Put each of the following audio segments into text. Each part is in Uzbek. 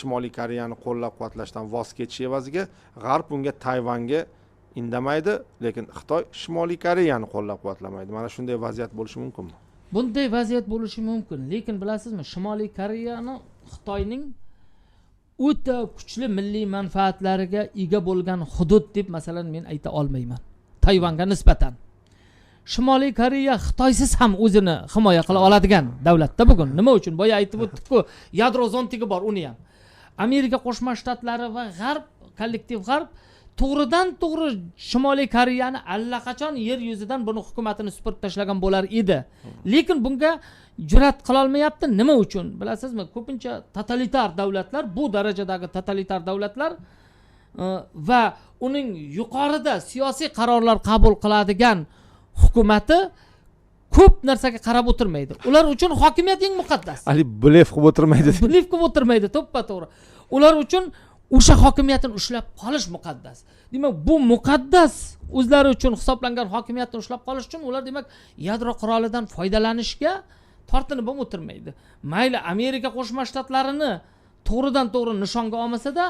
Shimoliy Koreyani qo'llab quvvatlashdan voz kechish evaziga G'arb unga, Tayvanga indamaydi, lekin Xitoy Shimoliy Koreyani qo'llab quvvatlamaydi. Mana shunday vaziyat bo'lishi mumkinmi? Bunday vaziyat bo'lishi mumkin, lekin bilasizmi, Shimoliy Koreyani Xitoyning o'ta kuchli milliy manfaatlariga ega bo'lgan hudud deb, masalan, men ayta olmayman Tayvanga nisbatan. Shimoliy Koreya Xitoysiz ham o'zini himoya qila oladigan davlatda bugun. Nima uchun? Boya aytib o'tdikku, yadro zontigi bor. Uni ham Amerika Qo'shma Shtatlari va G'arb, kollektiv G'arb to'g'ridan to'g'ri Shimoliy Koreyani allaqachon yer yuzidan, buni hukumatini supurib tashlagan bo'lar edi, lekin bunga jur'at qilolmayapti. Nima uchun, bilasizmi? Ko'pincha totalitar davlatlar, bu darajadagi totalitar davlatlar va uning yuqorida siyosiy qarorlar qabul qiladigan hukumati ko'p narsaga qarab o'tirmaydi. Ular uchun hokimiyat eng muqaddas. Haligi blef qilib o'tirmaydi. Blef qilib o'tirmaydi, to'ppa to'g'ri. Ular uchun o'sha hokimiyatini ushlab qolish muqaddas. Demak, bu muqaddas o'zlari uchun hisoblangan hokimiyatni ushlab qolish uchun ular, demak, yadro qurolidan foydalanishga tortinib ham o'tirmaydi. Mayli, Amerika Qo'shma Shtatlarini to'g'ridan to'g'ri nishonga olmasada,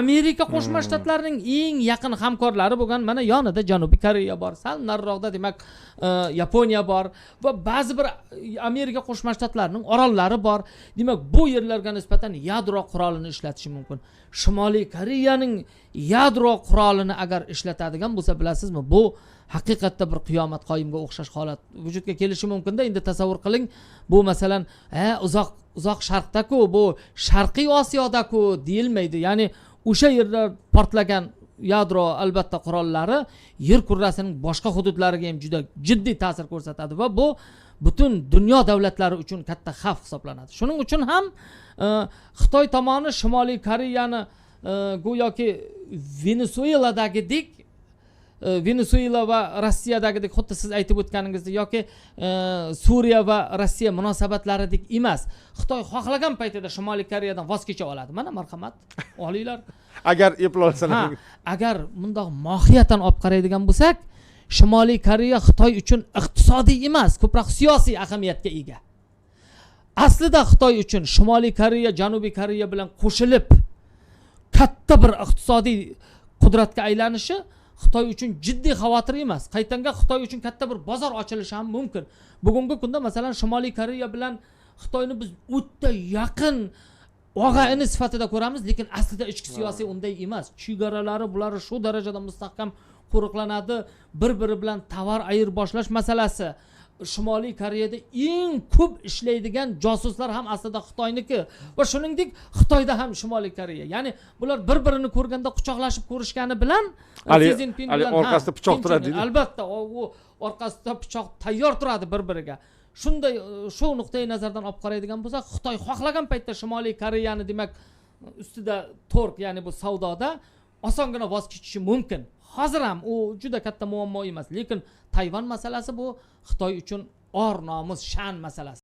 Amerika Qo'shma Shtatlarining eng yaqin hamkorlari bo'lgan, mana, yonida Janubiy Koreya bor, sal nariroqda, demak, Yaponiya bor va ba'zi bir Amerika Qo'shma Shtatlarining orollari bor. Demak, bu yerlarga nisbatan yadro qurolini ishlatishi mumkin. Shimoliy Koreyaning yadro qurolini agar ishlatadigan bo'lsa, bilasizmi, bu haqiqatda bir qiyomat qoyimga o'xshash holat vujudga kelishi mumkinda. Endi tasavvur qiling, bu, masalan, ha, uzoq uzoq sharqdaku, bu Sharqiy Osiyodaku deyilmaydi. Ya'ni o'sha yerda portlagan yadro, albatta, qurollari yer kurrasining boshqa hududlariga ham juda jiddiy ta'sir ko'rsatadi va bu butun dunyo davlatlari uchun katta xavf hisoblanadi. Shuning uchun ham Xitoy tomoni Shimoliy Koreyani go'yoki Venesueladagidek, Venesuela va Rossiyadagidek, xuddi siz aytib o'tganingizdek, yoki Suriya va Rossiya munosabatlaridek emas. Xitoy xohlagan paytida Shimoliy Koreyadan voz kecha oladi. Mana, marhamat, olinglar. Agar eplolsalar. Ha, agar bundoq mohiyatan olib qaraydigan bo'lsak, Shimoliy Koreya Xitoy uchun iqtisodiy emas, ko'proq siyosiy ahamiyatga ega. Aslida Xitoy uchun Shimoliy Koreya Janubiy Koreya bilan qo'shilib katta bir iqtisodiy qudratga aylanishi Xitoy uchun jiddiy xavotir emas. Qaytanga Xitoy uchun katta bir bozor ochilishi ham mumkin. Bugungi kunda, masalan, Shimoliy Koreya bilan Xitoyni biz o'ta yaqin og'a ini sifatida ko'ramiz, lekin aslida ichki siyosiy unday emas. Chegaralari bulari shu darajada mustahkam qo'riqlanadi. Bir biri bilan tovar ayirboshlash masalasi, Shimoliy Koreyada eng ko'p ishlaydigan josuslar ham aslida Xitoyniki va shuningdek Xitoyda ham Shimoliy Koreya. Ya'ni bular bir birini ko'rganda quchoqlashib ko'rishgani bilan Si Szinpin haligi bilan, ha, orqasida pichoq Kim turadi Chen In, deydi. Albatta, u orqasida pichoq tayyor turadi bir biriga shunday. Shu nuqtai nazardan olib qaraydigan bo'lsak, Xitoy xohlagan paytda Shimoliy Koreyani, demak, ustida торг, ya'ni bu savdoda osongina voz kechishi mumkin. Hozir ham u juda katta muammo emas, lekin Tayvan masalasi bu Xitoy uchun or nomus, sha'n masalasi.